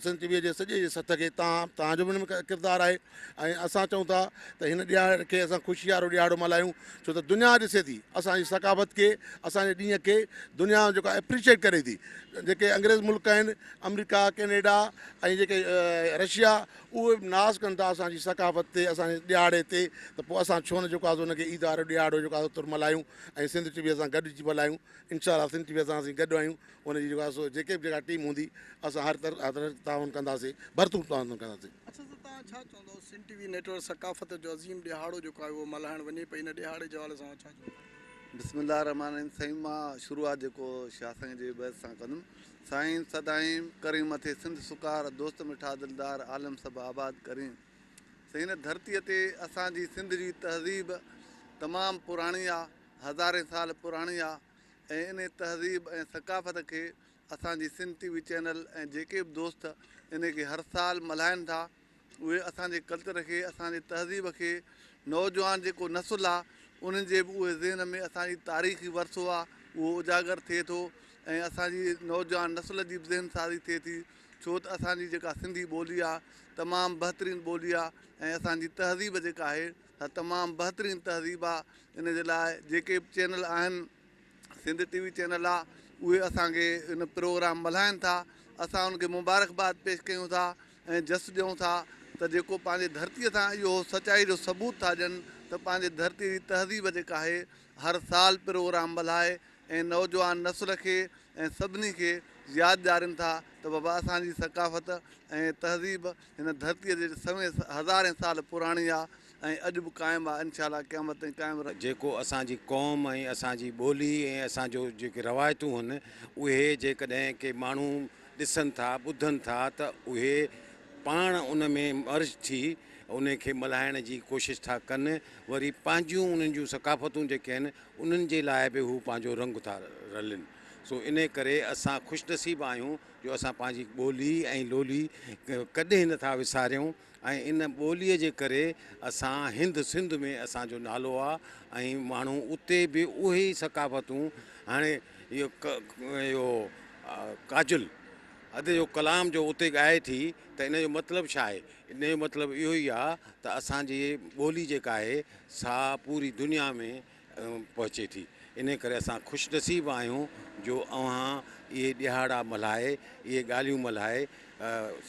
سنڌ ٽي وي جي سڄي سٿ کي تان توهان جو به ان ۾ ڪردار آهي ۽ اسان چئون ٿا ته هن ڏهاڙي کي اسان خوشي وارو ڏهاڙو ملهايون ڇو ته دنيا ڏسي ٿي اسان جي ثقافت کي اسان جي ڏينهن کي دنيا جيڪو اپريشيٽ ڪري ٿي جيڪي انگريز ملڪ آهن آمريڪا ڪينيڊا ۽ جيڪي رشيا اهي به ناز ڪن ٿا اسان جي ثقافت تي اسان جي ڏهاڙي تي ته پوء اسان ڇو نه جيڪو آهي سو ان کي عيد وارو ڏهاڙو جيڪو آهي سو تر ملهايون ۽ سنڌ ٽي وي سان گڏجي ملهايون انشاء الله سنڌ ٽي وي سان اسين گڏ آهيون ان جي جيڪو آهي سو جيڪي به جيڪا ٽيم هوندي اسان هر طرح تعاون ڪنداسين ڀرپور تعاون ڪنداسين. اڇا سر توهان اوهان ڇا چوندؤ سنڌ ٽي وي نيٽ ورڪ ثقافت جو عظيم ڏهاڙو جيڪو آهي اهو ملهائڻ وڃي پئي ان ڏهاڙي جي حوالي سان اوهان ڇا چوندؤ؟ بسم الله الرحمٰن الرحيم سائين مان شروعات جيڪو شاهه سائين جي بيت سان ڪندم سائين سدائين ڪرين مٿي سنڌ سڪار دوست مٺا دلدار عالم سڀ آباد ڪرين سائين هن ڌرتي تي اسان جي سنڌ جي تهذيب تمام پراڻي آ هزارين سال پراڻي آ ۽ انهي تهذيب ۽ ثقافت کي اسان جي سنڌ ٽي وي چينل ۽ جيڪي به دوست انهي کي هر سال ملهائن ٿا اهي اسان جي ڪلچر کي اسان جي تهذيب کي نوجوان جيڪو نسل آ انهن جي به اهي ذهن ۾ اسان جي تاريخي ورثو آ اهو اجاگر ٿئي ٿو ۽ اسان جي نوجوان نسل جي به ذهن سازي ٿئي ٿي ڇو ته اسان جي جيڪا سنڌي ٻولي آ تمام بهترين ٻولي آ ۽ اسان جي تهذيب جيڪا آهي سا تمام بهترين تهذيب آ ان جي لاء جيڪي به چينل آهن سنڌ ٽي وي چينل آ اهي اسان کي ان پروگرام ملهائن ٿا اسان ان کي مبارڪباد پيش ڪيون ٿا ۽ جس ڏيون ٿا ته جيڪو پنهنجي ڌرتي سان اهو سچائي جو ثبوت ٿا ڏين ته پنهنجي ڌرتي جي تهذيب جيڪا آهي هر سال پروگرام ملهائي ۽ نوجوان نسل کي ۽ سڀني کي ياد ڏيارين ٿا ته بابا اسان جي ثقافت ۽ تهذيب هن ڌرتيء جي سوين هزارين سال پراڻي آ ۽ اڄ به قائم آ انشاء الله قيامت تائين قائم رهندي. جيڪو اسان جي قوم ۽ اسان جي ٻولي ۽ اسان جو جيڪي روايتون هن اهي جيڪڏهن ڪي ماڻهو ڏسن ٿا ٻڌن ٿا ته اهي پاڻ ان ۾ مرج ٿي ان کي ملهائڻ جي ڪوشش ٿا ڪن وري پنهنجون انهن جون ثقافتون جيڪي آهن انهن جي لاء به هو پنهنجو رنگ ٿا رلين سو انهي ڪري اسان خوش نصيب آهيون جو اسان پنهنجي ٻولي ۽ لولي ڪڏهن نه ٿا وساريون ۽ ان ٻوليء جي ڪري اسان هند سنڌ ۾ اسان جو نالو آ ۽ ماڻهو اتي به اهي ئي ثقافتون هاڻي اهو اهو ڪاجل اڌ جو ڪلام جو اتي ڳائي ٿي ته ان جو مطلب ڇا آهي ان جو مطلب اهو ئي آ ته اسان جي ٻولي جيڪا آهي سا پوري دنيا ۾ پهچي ٿي انهي ڪري اسان خوش نصيب آهيون جو اوهان اهي ڏهاڙا ملهائي اهي ڳالهيون ملهائي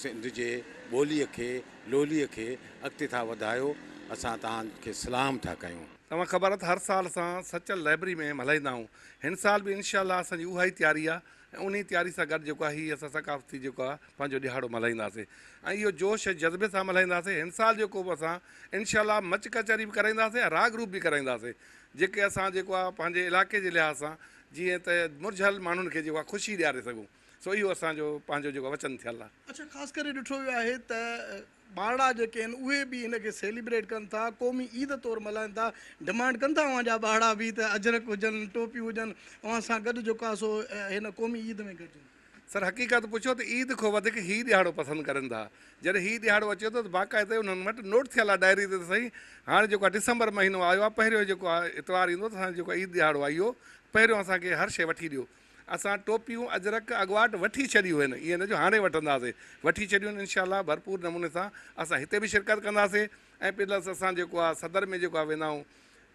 سنڌ جي ٻوليء کي لوليء کي اڳتي ٿا وڌايو اسان توهان کي سلام ٿا ڪيون. توهان خبر آ ته هر سال اسان سچل لائبرري ۾ ملهائيندا آهيون هن سال به انشاء الله اسان جي اها ئي تياري آ ۽ انهي تياري سان گڏ جيڪو آ هي اسان ثقافتي جيڪو آ پنهنجو ڏهاڙو ملهائينداسين ۽ اهو جوش ۽ جذبي سان ملهائينداسين هن سال جيڪو به اسان انشاء الله مچ ڪچهري به ڪرائينداسين ۽ راڳ روپ به ڪرائينداسين جيڪي اسان جيڪو آ پنهنجي علائقي جي لحاظ سان جيئن ته مرجهيل ماڻهن کي جيڪو آ خوشي ڏياري سگهون سو اهو اسان جو پنهنجو جيڪو آ وچن ٿيل آ. اڇا خاص ڪري ڏٺو ويو آهي ته ٻارڙا جيڪي آهن اهي به هن کي سيليبريٽ ڪن ٿا قومي عيد طور ملهائن ٿا ڊمانڊ ڪن ٿا اوهان جا ٻارڙا به ته اجرڪ هجن ٽوپيون هجن اوهان سان گڏ جيڪو آهي سو هن قومي عيد ۾ گڏجن. سر حقيقت پڇو ته عيد کان وڌيڪ هي ڏهاڙو پسند ڪرن ٿا. جڏهن هي ڏهاڙو اچي ٿو ته باقاعده انهن وٽ نوٽ ٿيل آهي ڊائري تي ته سائين هاڻي جيڪو آهي ڊسمبر مهينو آيو آهي پهريون جيڪو آهي اتوار ايندو ته اسان جو جيڪو عيد ڏهاڙو آهي اهو پهريون اسان کي هر شيء وٺي ڏيو. اسان ٽوپيون اجرڪ اڳواٽ وٺي ڇڏيون آهن ائين نه جو هاڻي وٺنداسين وٺي ڇڏيون آهن انشاء الله ڀرپور نموني سان اسان هتي به شرڪت ڪنداسين ۽ پلس اسان جيڪو آهي صدر ۾ جيڪو آهي ويندا آهيون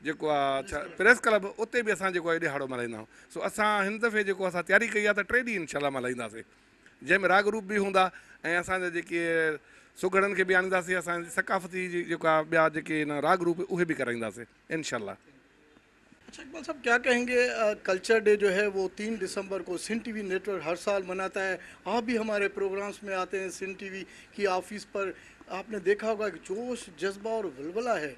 جيڪو آ ڇا پريس ڪلب اتي به اسان جيڪو آ ڏهاڙو ملهائيندا آهيون سو اسان هن دفعي جيڪو اسان تياري ڪئي آ ته ٽي ڏينهن انشاء الله ملهائينداسين جنهن ۾ راڳ روپ به هوندا ۽ اسان جا جيڪي سگهڙن کي به آڻينداسين اسان ثقافتي جيڪو آ ٻيا جيڪي هن راڳ روپ اهي به ڪرائينداسين انشاء الله. اچھا اقبال صاحب کيا ڪهين گي ڪلچر ڊي جو هي وو 3 دسمبر کو سنڌ ٽي وي نيٽ ورڪ هر سال مناتا هي آپ بهي هماري پروگرامس مين آتي هين سنڌ ٽي وي ڪي آفيس پر آپ ني ديکها هوگا ايڪ جوش جذبه اور ولوله هي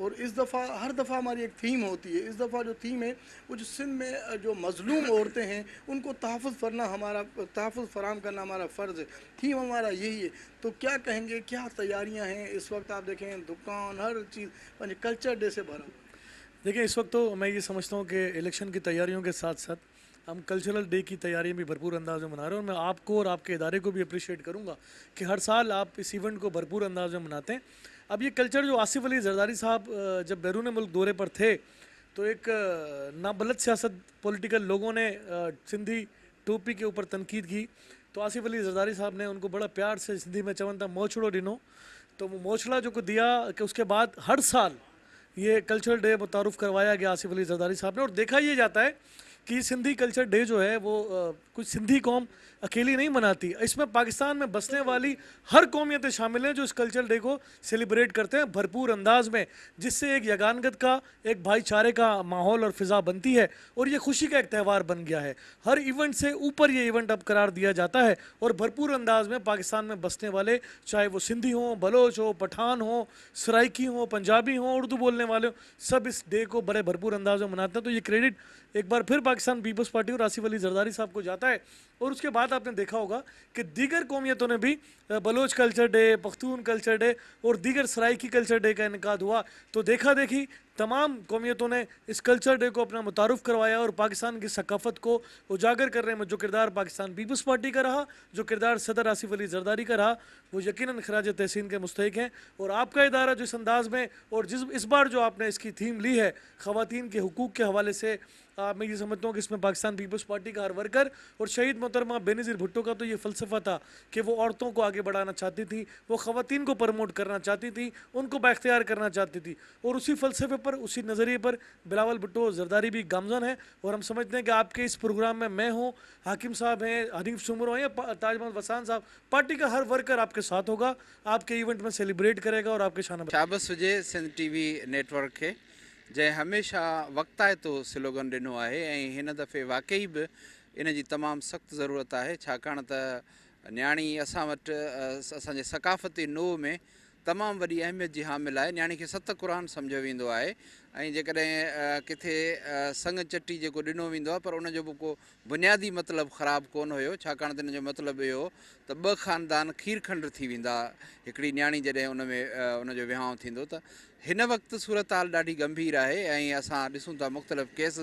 اور اس دفعه هر دفعه هماري ايڪ ٿيم هوتي هي اس دفعه جو ٿيم هي وو جو سنڌ مين جو مظلوم عورتين هين ان ڪو تحفظ فرنا همارا تحفظ فراهم ڪرنا همارا فرض هي ٿيم همارا يهي هي تو ڪيا ڪهين گي ڪيا تياريان هين اس وقت آپ ديکين دڪان هر چيز پنهنجي ڪلچر ڊي سي ڀرا هوا هي. ديکين اس وقت تو مين يي سمجهتا هون ڪي اليڪشن ڪي تياريون ڪي ساٿ ساٿ هم ڪلچرل ڊي ڪي تياريان بهي ڀرپور انداز مين منا رهي هين اور مين آپ ڪو اور آپ ڪي اداري ڪو بهي اپريشيٽ ڪرون گا ڪي هر سال آپ اس ايونٽ ڪو ڀرپور انداز مين مناتي هين اب يي ڪلچر جو آصف علي زرداري صاحب جب بيرون ملڪ دوري پر ٿي تو ايڪ نابلد سياست پوليٽيڪل لوگون ني سنڌي ٽوپي ڪي اوپر تنقيد ڪي تو آصف علي زرداري صاحب ني ان ڪو بڙا پيار سي سنڌي مين چون ٿا موچڙو ڏنو تو وو موچڙا جو ڪو ديا ڪي اس ڪي بعد هر سال يي ڪلچرل ڊي متعارف ڪروايا گيا آصف علي زرداري صاحب ني اور ديکا يي جاتا هي कि सिंधी कल्चर डे जो है वो कुछ सिंधी कौम अकेली नहीं मनाती, इसमें पाकिस्तान में बसने वाली हर कौमियतें शामिल हैं जो इस कल्चर डे को सेलिब्रेट करते हैं भरपूर अंदाज में, जिससे एक यगानगत का, एक भाईचारे का माहौल और फिज़ा बनती है और ये खुशी का एक त्यौहार बन गया है। हर इवेंट से ऊपर ये इवेंट अब करार दिया जाता है और भरपूर अंदाज में पाकिस्तान में बसने वाले, चाहे वो सिंधी हों, बलोच हो, पठान हो, सराइकी हो, पंजाबी हों, उर्दू बोलने वाले हों, सब इस डे को बड़े भरपूर अंदाज में मनाते हैं। तो ये क्रेडिट एक बार फिर पाकिस्तान पीपल्स पार्टी और आसिफ अली जरदारी साहब को जाता है। और उसके बाद आपने देखा होगा कि दीगर कौमियतों ने भी Baloch culture day, Pakhtun culture day और दीगर सराइकी कल्चर डे का इनकाद हुआ, तो देखा देखी तमाम कौमियतों ने इस कल्चर डे को अपना मुतारुफ़ करवाया और पाकिस्तान की सकाफत को उजागर करने में जो किरदार पाकिस्तान पीपल्स पार्टी का रहा, जो किरदार सदर आसिफ अली जरदारी का रहा, वो यकीनन खराज तहसीन के मुस्तहिक हैं। और आपका इदारा जिस अंदाज़ में और जिस इस बार जो आपने इसकी थीम ली है ख़वातीन के हुकूक़ के हवाले से, मैं ये समझता हूँ कि इसमें पाकिस्तान पीपल्स पार्टी का हर वर्कर और शहीद मोहतरमा बेनज़ीर भुट्टो का तो ये फ़लसफ़ा था कि वो औरतों को आगे बढ़ाना चाहती थी, वो ख़वातीन को प्रमोट करना चाहती थी, उनको बाख्तियार करना चाहती थी और उसी फ़लसफ़े पर, उसी नज़रिए पर बिलावल भुट्टो जरदारी भी गामजन है। और हम समझते हैं कि आपके इस प्रोग्राम में मैं हूँ, हाकिम साहब हैं, हनीफ सुमरो हैं या ताज मोहम्मद वसान साहब, पार्टी का हर वर्कर आपके साथ होगा, आपके इवेंट में सेलिब्रेट करेगा और आपके शान। शाबाश हुजे सिंध टीवी नेटवर्क खे, जंहिं हमेशा वक़्ताइतो स्लोगन ॾिनो आहे ऐं हिन दफ़े वाकई बि इन जी तमामु सख़्तु ज़रूरत आहे, छाकाणि त नियाणी असां वटि असांजे सकाफ़ती नूह में तमामु वॾी अहमियत जी हामिल आहे। नियाणी खे सत क़ुर सम्झो वेंदो आहे ऐं जेकॾहिं किथे संग चटी जेको ॾिनो वेंदो आहे, पर उनजो बि को बुनियादी मतिलबु ख़राबु कोन हुयो, छाकाणि त इन जो मतिलबु इहो त ॿ ख़ानदान खीर खंड थी वेंदा हिकिड़ी नियाणी जॾहिं उन में उनजो विहांव थींदो। त हिन वक़्तु सूरत हाल ॾाढी गंभीर आहे ऐं असां ॾिसूं था मुख़्तलिफ़ केस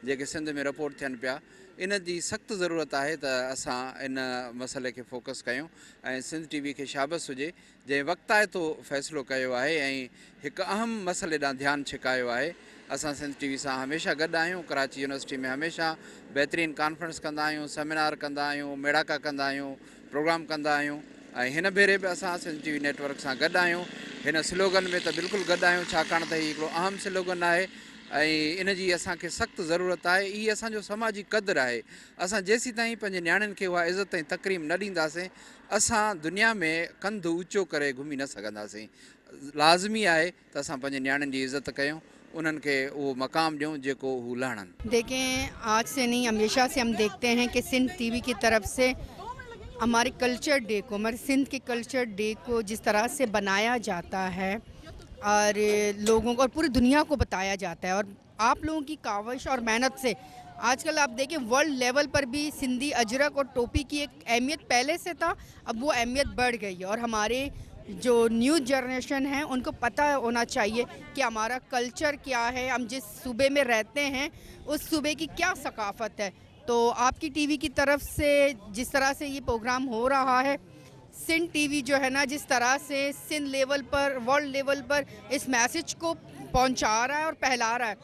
जेके सिंध में रिपोर्ट थियनि पिया, इन जी सख़्तु ज़रूरत आहे त असां इन मसइले खे फोकस कयूं ऐं सिंध टीवी खे शाबाश हुजे जंहिं वक़्ताइतो फ़ैसिलो कयो आहे ऐं हिकु अहम मसइले ॾांहुं ध्यानु छिकायो आहे। असां सिंध टीवी सां हमेशह गॾु आहियूं, कराची यूनिवर्सिटी में हमेशह बहितरीन कॉन्फ्रेंस कंदा आहियूं, सेमिनार कंदा आहियूं, मेड़ाका कंदा आहियूं, प्रोग्राम कंदा आहियूं ऐं हिन भेरे बि असां सिंध टीवी नेटवर्क सां गॾु आहियूं। हिन स्लोगन में त बिल्कुलु गॾु आहियूं, छाकाणि त हीउ हिकिड़ो अहम स्लोगन आहे ऐं इन जी असांखे सख़्तु ज़रूरत आहे। इहे असांजो समाजी क़दुरु आहे। असां जेसीं ताईं पंहिंजे नियाणियुनि खे उहा इज़त ऐं तकरीम न ॾींदासीं, असां दुनिया में कंधु ऊचो करे घुमी न सघंदासीं। लाज़मी आहे त असां पंहिंजे नियाणियुनि जी इज़त कयूं, उन्हनि खे उहो मक़ाम ॾियूं जेको हू लहणनि। देखें, आज से नहीं हमेशा से हम देखते हैं कि सिंध टीवी की तरफ से हमारे कल्चर डे को, हमारे सिंध के कल्चर डे को जिस तरह से बनाया जाता है और लोगों को और पूरी दुनिया को बताया जाता है, और आप लोगों की काविश और मेहनत से आजकल आप देखें वर्ल्ड लेवल पर भी सिंधी अजरक और टोपी की एक अहमियत पहले से था, अब वो अहमियत बढ़ गई है। और हमारे जो न्यू जनरेशन है उनको पता होना चाहिए कि हमारा कल्चर क्या है, हम जिस सूबे में रहते हैं उस सूबे की क्या सकाफ़त है। तो आपकी टीवी की तरफ से जिस तरह से ये प्रोग्राम हो रहा है, सिंध टीवी जो है ना, जिस तरह से सिंध लेवल पर, वर्ल्ड लेवल पर इस मैसेज को पहुंचा रहा है और फैला रहा है,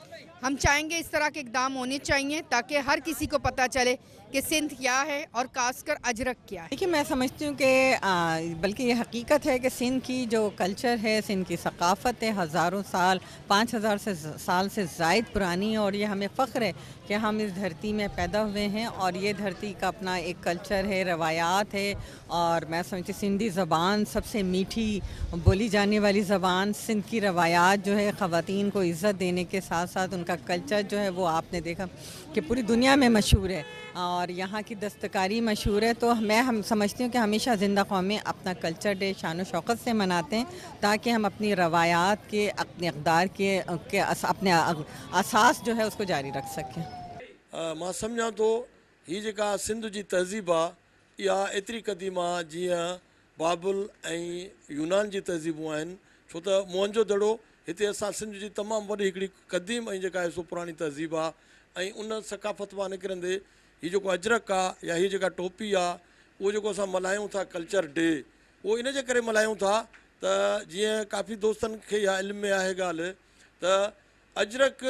हम चाहेंगे इस तरह के इकदाम होने चाहिए ताकि हर किसी को पता चले कि सिंध क्या है और खासकर अजरक क्या है। देखिए, मैं समझती हूँ कि बल्कि ये हकीकत है कि सिंध की जो कल्चर है, सिंध की सकाफ़त है, हज़ारों साल, 5000 से साल से ज़ायद पुरानी है और ये हमें फ़ख्र है कि हम इस धरती में पैदा हुए हैं और ये धरती का अपना एक कल्चर है, रवायात है। और मैं समझती सिंधी ज़बान सबसे मीठी बोली जाने वाली ज़बान, सिंध की रवायात जो है ख़वातीन को इज़्ज़त देने के साथ साथ उनका कल्चर जो है वो आपने देखा कि पूरी दुनिया में मशहूर है और यहाँ की दस्तकारी मशहूर है। तो मैं हम समझती हूँ कि हमेशा ज़िंदा कौमें अपना कल्चर डे शान शौकत से मनाते हैं ताकि हम अपनी रवायात के, अपने अक़दार के अपने असास जो है उसको जारी रख सकें। मां सम्झां थो हीअ जेका सिंध जी तहज़ीब आहे इहा एतिरी क़दीम आहे जीअं बाबुल ऐं यूनान जी तहज़ीबूं आहिनि, छो त मोहन जो दड़ो हिते असां सिंध जी तमामु वॾी हिकिड़ी क़दीम ऐं जेका आहे सो पुराणी तहज़ीब आहे ऐं उन सकाफ़त मां निकिरंदे हीउ जेको अजरक आहे या हीअ जेका टोपी आहे उहो जेको असां मल्हायूं था कल्चर डे, उहो इन जे करे मल्हायूं था त जीअं काफ़ी दोस्तनि खे इहा इल्म में आहे ॻाल्हि त अजरक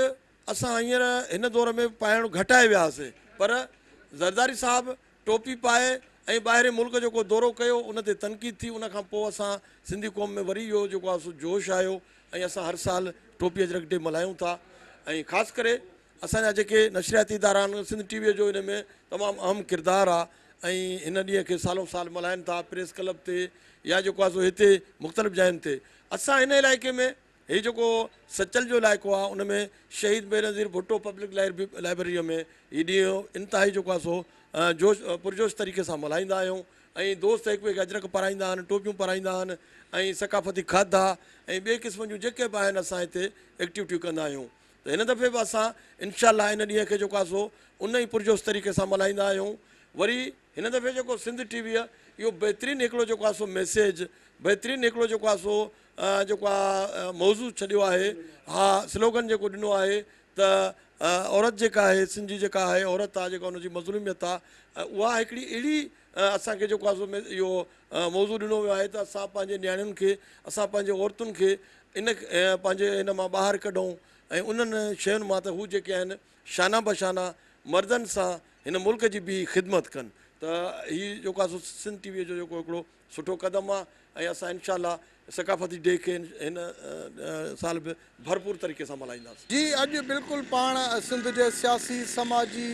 असां हींअर हिन दौर में पाइणु घटाए वियासीं, पर ज़रदारी साहिबु टोपी पाए ऐं ॿाहिरें मुल्क जेको दौरो कयो उन ते तनक़ीद थी, उन खां पोइ असां सिंधी क़ौम में वरी इहो जेको आहे सो जोश आयो ऐं असां हर साल टोपी अजरक डे मल्हायूं था। ऐं ख़ासि करे اسان جا جيڪي نشرياتي ادارا آهن سنڌ ٽي ويء جو ان ۾ تمام اهم ڪردار آهي ۽ هن ڏينهن کي سالون سال ملهائن ٿا پريس ڪلب تي يا جيڪو آهي سو هتي مختلف جاين تي اسان هن علائقي ۾ هي جيڪو سچل جو علائقو آهي ان ۾ شهيد بينظير ڀٽو پبلڪ لائبريريء ۾ هي ڏينهن انتهائي جيڪو آهي سو جوش پرجوش طريقي سان ملهائيندا آهيون ۽ دوست هڪ ٻئي کي اجرڪ پارائيندا آهن ٽوپيون پارائيندا آهن ۽ ثقافتي کاڌا ۽ ٻئي قسم جون جيڪي به آهن اسان هتي ايڪٽيوٽيون ڪندا آهيون ته هن دفعي به اسان انشاء الله ان ڏينهن کي جيڪو آهي سو ان ئي پرجوش طريقي سان ملهائيندا آهيون وري هن دفعي جيڪو سنڌ ٽي ويء اهو بهترين هڪڙو جيڪو آهي سو ميسيج بهترين هڪڙو جيڪو آهي سو جيڪو آهي موضوع ڇڏيو آهي ها سلوگن جيڪو ڏنو آهي ته عورت جيڪا آهي سنڌ جي جيڪا آهي عورت آهي جيڪا ان جي مظلوميت آهي اها هڪڙي اهڙي اسان کي جيڪو آهي سو اهو موضوع ڏنو ويو آهي ته اسان پنهنجي نياڻين کي اسان پنهنجي عورتن کي ان پنهنجي هن مان ٻاهر ڪڍون ۽ انهن شين مان ته هو جيڪي آهن شانه بشانه مردن سان هن ملڪ جي به خدمت ڪن ته هي جيڪو آهي سو سنڌ ٽي وي جو جيڪو هڪڙو سٺو قدم آ ۽ اسان انشاء الله ثقافتي ڊي کي هن سال به ڀرپور طريقي سان ملهائينداسين. جي اڄ بلڪل پاڻ سنڌ جي سياسي، سماجي،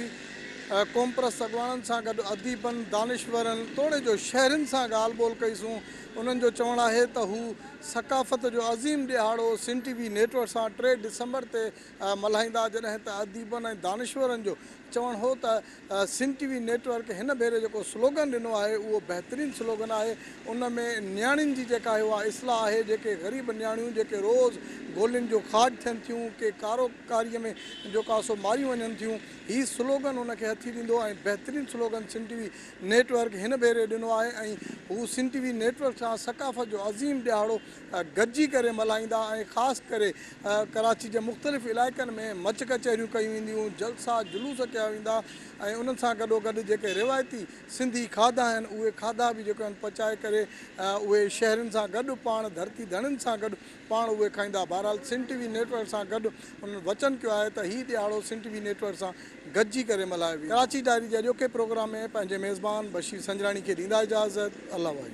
قومپرست اڳواڻن سان گڏ اديبن، دانشورن توڙي جو شهرين سان ڳالهه ٻولهه ڪئي سون انهن جو چوڻ آهي ته هو ثقافت جو عظيم ڏهاڙو سنڌ ٽي وي نيٽ ورڪ سان 3 ڊسمبر تي ملهائيندا جڏهن ته اديبن ۽ دانشورن جو چوڻ هو ته سنڌ ٽي وي نيٽ ورڪ هن ڀيري جيڪو سلوگن ڏنو آهي اهو بهترين سلوگن آهي ان ۾ نياڻين جي جيڪا آهي اها اصلاح آهي جيڪي غريب نياڻيون جيڪي روز گولين جو کاڄ ٿين ٿيون ڪي ڪارو ڪاري ۾ جيڪو آهي سو ماريون وڃن ٿيون هي سلوگن ان کي هٿي ڏيندو ۽ بهترين slogan Sindh T V network هن ڀيري ڏنو آهي ۽ هو سنڌ ٽي وي نيٽ ورڪ سان ثقافت جو عظيم ڏهاڙو گڏجي ڪري ملهائيندا ۽ خاص ڪري ڪراچي جي مختلف علائقن ۾ مچ ڪچهريون ڪيون وينديون، جلسا جلوس ڪيا ويندا ۽ انهن سان گڏوگڏ جيڪي روايتي سنڌي کاڌا آهن اهي کاڌا به جيڪو آهن پچائي ڪري اهي شهرين سان گڏ پاڻ ڌرتي ڌڻين سان گڏ پاڻ اهي کائيندا بهرحال سنڌ ٽي وي نيٽ ورڪ سان گڏ انهن وچن ڪيو آهي ته هي ڏهاڙو سنڌ ٽي وي نيٽ ورڪ سان گڏجي ڪري ملهايو ويندو. ڪراچي ڊائري جي اڄوڪي پروگرام ۾ پنهنجي ميزبان بشير سنجراڻي کي ڏيندا اجازت الله واهي.